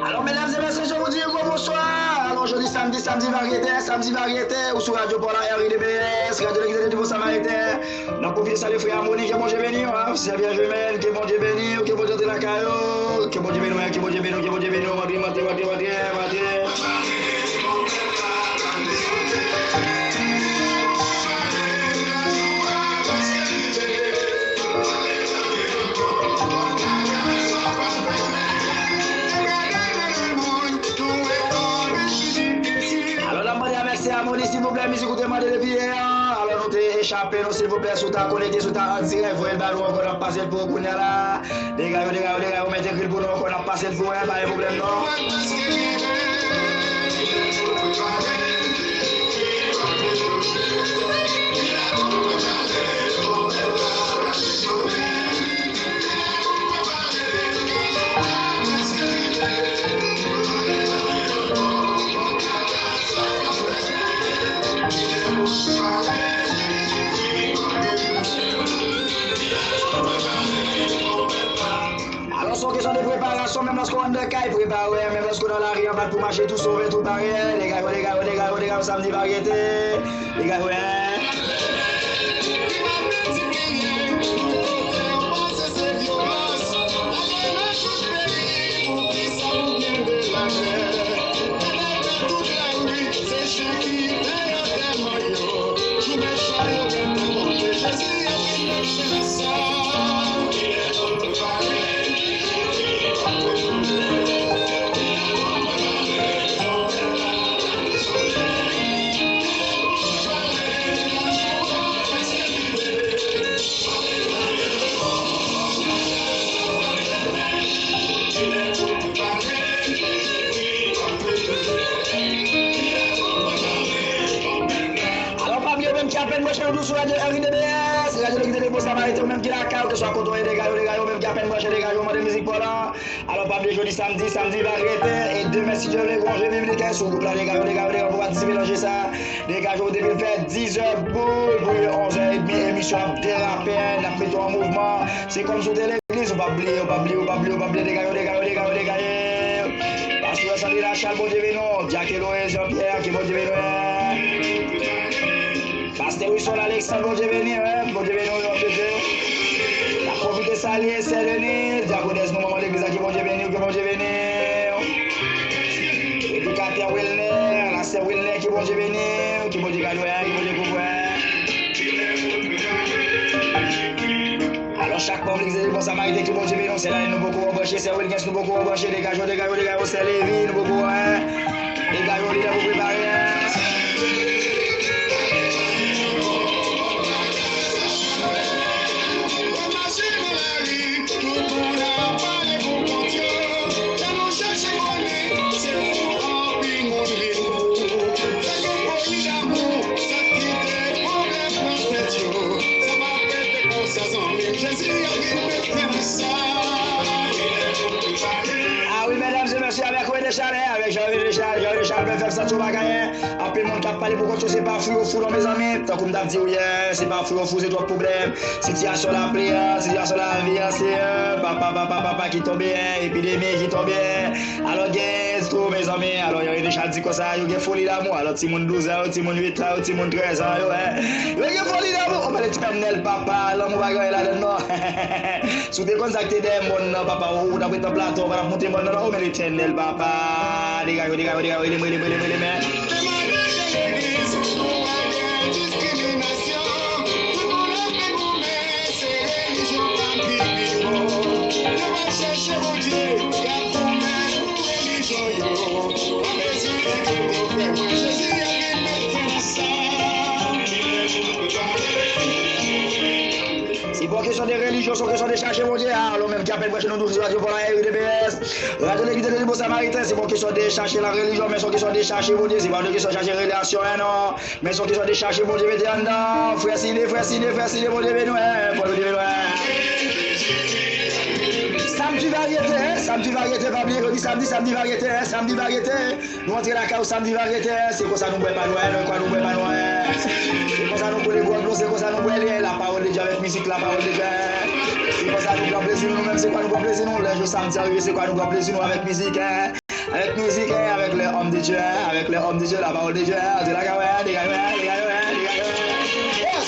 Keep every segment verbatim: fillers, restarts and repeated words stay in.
Alò, medam e mesye, je vous dis gwo bonswa. Alò, jodi samdi, samdi varyete, samdi varyete, ou sou Radyo Paw la, R I D B S, Radyo Legliz Advantist Bon Samariten. N ap pwofite salye frè Amoni, ke Bondye beni w, hein, sè Vyèj Imèn, ke Bondye beni w, ke Bondye antre lakay ou, ke Bondye beni w, ke Bondye beni w, ke Bondye beni w, antre, antre, antre, antre, antre. Alò, n ap mande avèk sè Amoni, silvouplè, mizik ou te mande depi yè a. Alò, nou te echape nou, silvouplè, si w ta konekte, si w ta an dirèk, voye l ba nou ankò, n ap pase l pou ou kounye a la. Dega yo, dega yo, dega yo, mete gri l pou nou ankò, n ap pase l pou ou, pa gen pwoblèm non. Alò, se yon kesyon de preparasyon, menm lòske w anndan kay, prepare w, menm lòske w nan lari an, bat pou mache tou sove, tou pare, dega yo, dega yo, dega yo, dega yo, samdi varyete, dega yo, hein. Alò, pa bliye, ou menm ki apèn branche nou tou sou radyo R I D B S, Radyo Legliz Advantist Bon Samariten, ou menm ki lakay ou, keswa kote w ye, dega yo, dega yo, ou menm ki apèn branche, dega yo, mande mizik pa w la. Alò, pa bliye, jodi samdi, samdi varyete, e demen, si Dye vle, gon jwe biblik, sou gwoup la, dega yo, dega yo, dega yo, pou patisipe nan jeu sa. Degaje w depi l fè dizè boul pou rive onzè edmi, emisyon ap derape, n ap mete w an mouvman. Se kòmsi w te legliz, ou pa bliye, ou pa bliye, ou pa bliye, ou pa bliye, degaje w, degaje w, degaje w, degaje w. Pastè Sandrine Achal, Bondye beni w. Dyak Eloe Jean Pierre, ke Bondye beni w. Pastè Wilson Alexandre, Bondye beni w, Bondye beni w, Bondye beni w. N ap pwofite salye sè Denise, dyakonès nou, manman legliz la, ke Bondye beni w, ke Bondye beni w. Predikatè Wilner, la sè Wilner, ke Bondye beni w, ke Bondye gade w, ke Bondye kouvri w. Alò, chak manm legliz Bon Samariten, ke Bondye beni w, sè Laine, nou poko branche, sè Wilkens, nou poko branche, degaje w, degaje w, degaje w, sè Levi, nou poko, hein. Degaje w, lidè, pou prepare, hein. Tout moun ap pale pou kont yo, jan nou chèche konnen, se pou anpil moun vin pou. Fè yon peyi damou, sa kite pwoblèm nan tèt yo. Sa p ap rete konsa, zanmi m, Jezi ap vin met fen nan sa. Ah wi, medam e mesye, avèk Rene Chalè, avèk Jean Rene Chalè, Jean Rene Chalè, fè m santi w pa genyen. Anpil moun k ap pale pou kont yo, se pa fou yo fou non, mezanmi. Tankou m t ap di w yè, se pa fou yo fou, se twòp pwoblèm. Sitiyasyon lapli an, sitiyasyon lavi an, se, euh, papa, papa, papa ki tonbe, hein, epidemi ki tonbe, hein. Alò, gen tou, mezanmi, alò, yo rete chak di konsa, yo gen foli damou. Alò, timoun douz an yo, timoun uit an yo, timoun trèz an yo, hein. Yo gen foli damou. Ou pa Letènèl, papa, lanmou pa gen anyen ladann non. Si w te konn sa k te dèyè mòn nan, papa, ou t ap ret nan plato, ou pa t ap monte mòn nan non, men Letènèl, papa, degaje w, degaje w, degaje w, rele m, rele m, rele m, rele m. Demande de legliz pou pa gen diskriminasyon. Tout moun ap vin goumen, se relijyon k ap pi pi wo. Yo pa chèche Bondye, y ap goumen pou relijyon yo. Anmezi ki vin yo kwè mwen, Jezi ap vin met fen nan sa. Se pa yon kesyon de relijyon, se yon kesyon de chache Bondye. Alò, ou menm ki apèn branche nou tou sou radyo Paw la, R I D B S, Radyo Legliz Advantist Bon Samariten, se pa yon kesyon de chache la relijyon, men se yon kesyon de chache Bondye. Se pa yon kesyon chache relasyon, hein, non. Men se yon kesyon de chache Bondye mete anndan. Frè Sine, frè Sine, frè Sine, Bondye beni w, hein, Bondye beni w, hein. Sa m Samdi varyete, hein? Samdi varyete, pa bliye jodi samdi, samdi varyete, hein? Samdi varyete. Nou antre lakay ou samdi varyete, hein? Se konsa nou bwè pa nou, hein? Nou kwa nou bwè pa nou, hein? Se konsa nou koule gwòg nou, se konsa nou bwè li, hein? La parole de Dieu avec musique, la parole de Dieu, hein? Se konsa nou pran plezi nou, nou menm se kwa nou pran plezi nou? Lè jou samdi a rive, se kwa nou pran plezi nou avèk mizik, hein? Avec musique, hein, avec les hommes de Dieu, hein, avec les hommes de Dieu, la parole de Dieu, hein, de la Gawè, de Gawè, de Gawè, de Gawè. Yes!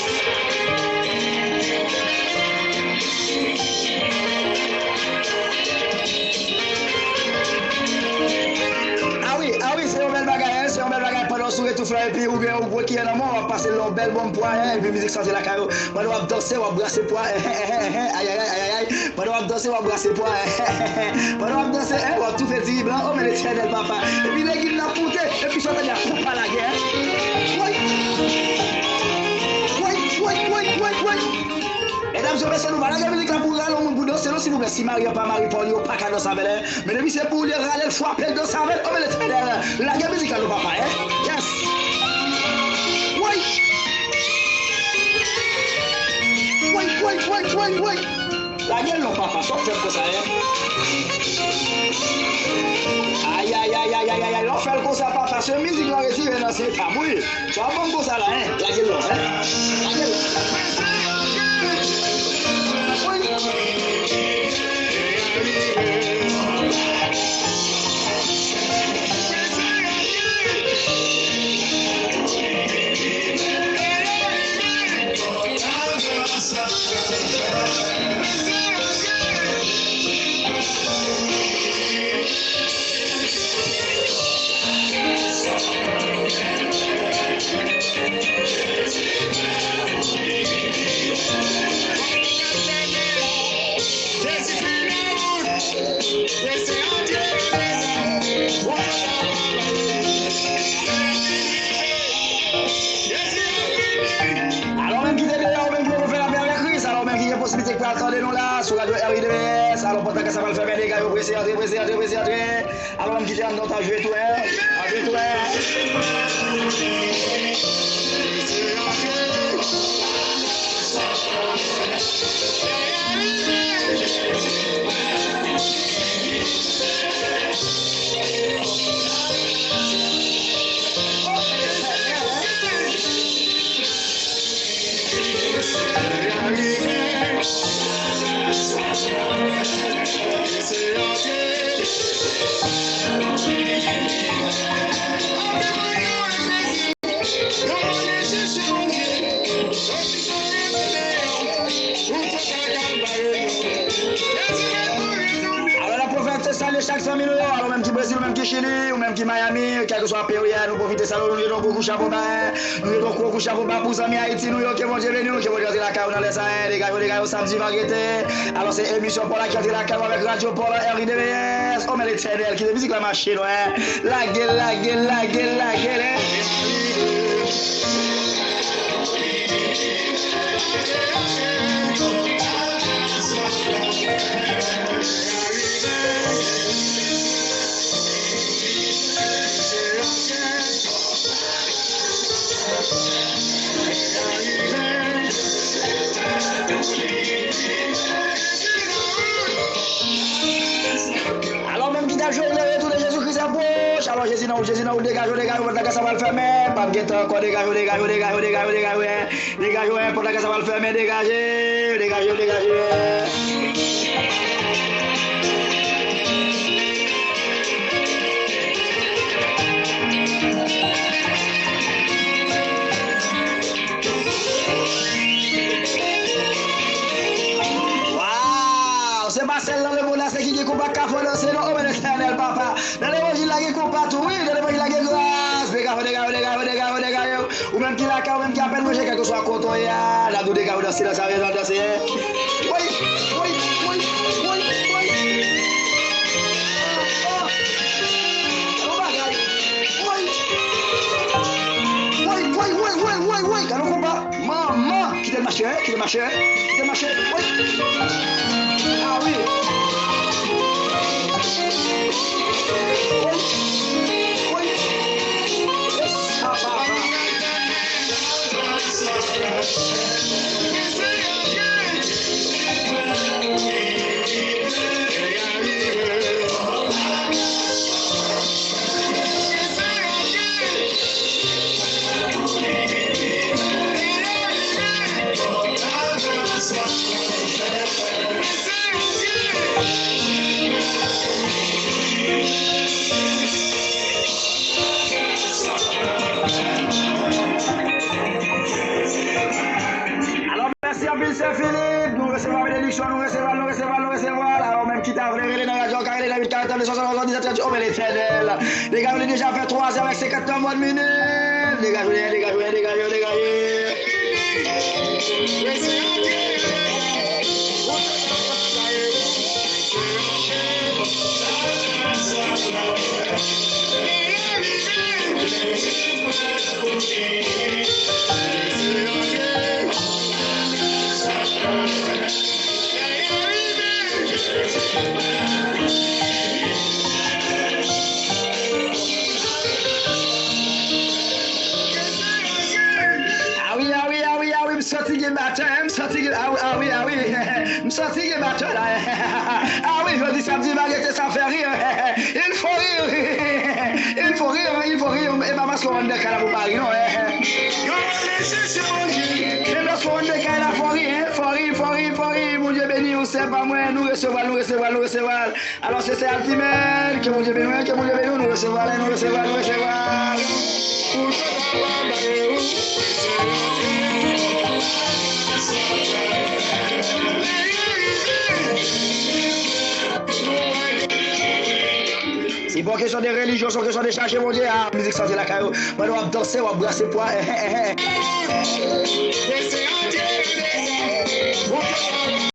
Ah wi, ah wi, se yon bèl bagay, hein, se yon bèl bagay pandan w sou retouflan epi oubyen ou gwo kiyè nan men w, w ap pase l nan yon bèl bon pwa, hein, epi mizik santi lakay ou. Pandan w ap danse, w ap brase pwa, eh, eh, eh, eh, eh, ayayay, ayayay. Pandan w ap danse, w ap brase pwa, eh, eh, eh, eh. Pandan w ap danse, eh, w ap toufe diri blan, oh, men Letènèl, papa. Epi legim nan poute, epi sa w tande a konpa lagè, eh. Woy! Woy, woy, woy, woy, woy! Medam e mesye, nou pa lage mizik la pou rale yon moun pou danse, non, silvouplè. Si mari an pa mari pa w, li, yo pa ka danse avè l, eh. Men depi se pou ou li rale l, frape l, danse avè l. Oh, men Letènèl, lage mizik la non, papa, eh. Yes. Woy. Woy, woy, woy, woy, woy. Lage l non, papa, sa w fè l konsa, eh. Ay, ay, ay, ay, ay, ay, ay, lè w fè l konsa, papa, se mizik la retire nan se pa m, wi. Sa w ap ban m konsa la, hein? Lage l non, hein? Lage l. Woy. Alò, menm ki te deyò, ou menm ki poko fè lapè avèk Kris, alò, menm ki gen posiblite ki pral tande nou la, sou radyo R I D V S, alò, pòt lakay sa pral fèmen, dega yo, prese antre, prese antre, prese antre. Alò, menm ki te anndan, w ta jwe tou, hein? W ta jwe tou, hein? Alò, n ap pwofite salye chak zanmi nou yo. Alò, ou menm ki Brezil, ou menm ki Chili, ou menm ki Miami, kèlkeswa peyi w ye, nou pwofite salye w, nou jete yon gwo kout chapo ba, nou jete yon gwo kout chapo ba pou zanmi Ayiti nou yo, ke Bondye beni nou, ke Bondye rantre lakay ou nan lè sa, hein, degaje w, degaje w, samdi varyete. Alò, se emisyon Paula ki antre lakay ou avèk Radyo Paula R I D V S. Oh, men Letènèl, kite mizik la mache non, hein. Lage l, lage l, lage l, lage l, hein. Alò, menm ki t ap jwe, lè retounen Jezi Kris apwoche. Alò, Jezi nan wout, Jezi nan wout, degaje w, degaje w, pòt lakay sa pral fèmen. P ap gen tan ankò, degaje w, degaje w, degaje w, degaje w, degaje w, hein. Degaje w, hein, pòt lakay sa pral fèmen, degaje, degaje w, degaje w. Waw! Se pa sèl nan lemonn la se ki gen konpa k ka fè w danse non. Oh, men Letènèl, papa. Nan levanjil la gen konpa tou, wi. Nan levanjil la gen gras. Degaje w, degaje w, degaje w, degaje w, degaje w. Ou menm ki lakay, ou menm ki apèn manje, kèlkeswa kote w ye a, n ap di w degaje w, danse, danse avè nou, danse. Woy, woy, woy, woy, woy. Ah, ah. Yon bagay. Woy. Woy, woy, woy, woy, woy, woy. Gade yon konpa. Manman, kite l mache, hein, kite l mache, hein, kite l mache. Woy. Ah wi. Woy. Woy. Yes, papa. Sè Filip, nou resevwa benediksyon, nou resevwa l, nou resevwa l, nou resevwa l. Alò, menm ki ta vle rele nan radyo, ka rele nan uit karant trannde swasann onz, dizèt trannde, o men Letènèl. Degaje, li deja fè twa zè avèk senkant nan mòn minit. Degaje, degaje, degaje, degaje. Ah wi, ah wi, ah wi, ah wi, m santi gen batay, m santi gen, ah wi, ah wi, ah wi. M santi gen batay la. Ah wi, jodi samdi, malgre sa fè ri. Il faut rire. Il faut rire, il faut rire. E pa paske w anndan kay la pou pa ri, non. E paske w anndan kay la, fò ri, hein. Fò ri, fò ri, fò ri. Bondye beni w, sè pa mwen. Nou resevwa l, nou resevwa l, nou resevwa l. Alò, se sè Altimèn, ke Bondye beni w, ke Bondye beni w, nou resevwa l, nou resevwa l, nou resevwa l. Se pa kesyon de relijyon, se kesyon de chache Bondye. Ah, mizik santi lakay ou. Pandan w ap danse, w ap brase pwa. Eh, eh, eh, eh.